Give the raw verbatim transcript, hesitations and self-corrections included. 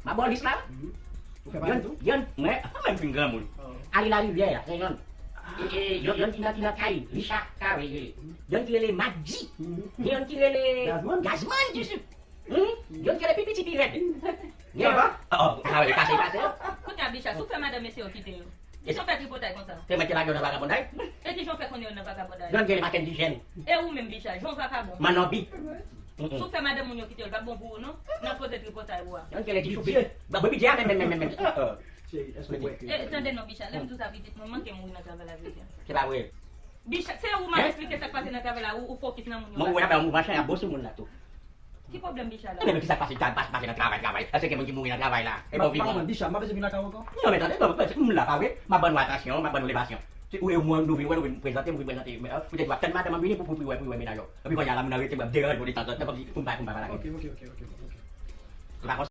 M a ba w lis la. Ou fè pati tou? Yonn, mwen, mwen fin granmoun. Ali Larivyè, Sen Jòn. Yonn ki nan, ki nan kay Richard Carré. Yonn ki rele Madji. Yonn ki rele Gazman. Gazman, ti sou. Yonn ki rele pi piti, pi rèd. Gen yon. Oh, oh, sa vle kase, kase. Kounye a, Bicha, si w fè madanm mesye yo kite yo, kijan w fè tripotay konsa? Se mwen ki lage yo nan vagabonday. E kijan w fè konnen yo nan vagabonday? Yonn ki rele Makendy Jèn. E ou menm, Bicha, jan w vakabon. Manonbi. Si w fè madanm moun yo kite yo, l p ap bon pou ou non. Nan koze tripotay ou a. Yonn ki rele Ti Choupi. Ba, bidjè a menm, menm, menm, menm, menm. Cheri, èske w kwè ke... E, tande non, Bicha, lè m di w sa pitit, mwen manke mouri nan travay la, Bicha. Se pa vre. Bicha, se ou m ap esplike sa k pase nan travay la, ou, ou fokis nan moun yo. Mwen wè, mwen machan ap bon sou moun la tou. Ki pwoblèm, Bicha, la? Ebyen, men ki sa k pase, sa k pase nan travay, travay? Èske gen moun ki mouri nan travay la? E bon, vini. Bicha, m pa bezwen vin lakay ou ankò? Non, men tande, non, m la pa vre. M ap ban nou atansyon, m ap ban nou levasyon. Se ou e mwen, nou vin wè, nou vin prezante, m vin prezante. Petèt w ap tann madanm an vini pou, pou, pou wè, pou wè mennaj ou. Epi kounye a la, moun nan rete, m ap deranje w detanzantan, kòmsi pou m pa, pou m pa pale avè w. Ok, ok, ok, ok, ok. Se pa konsa?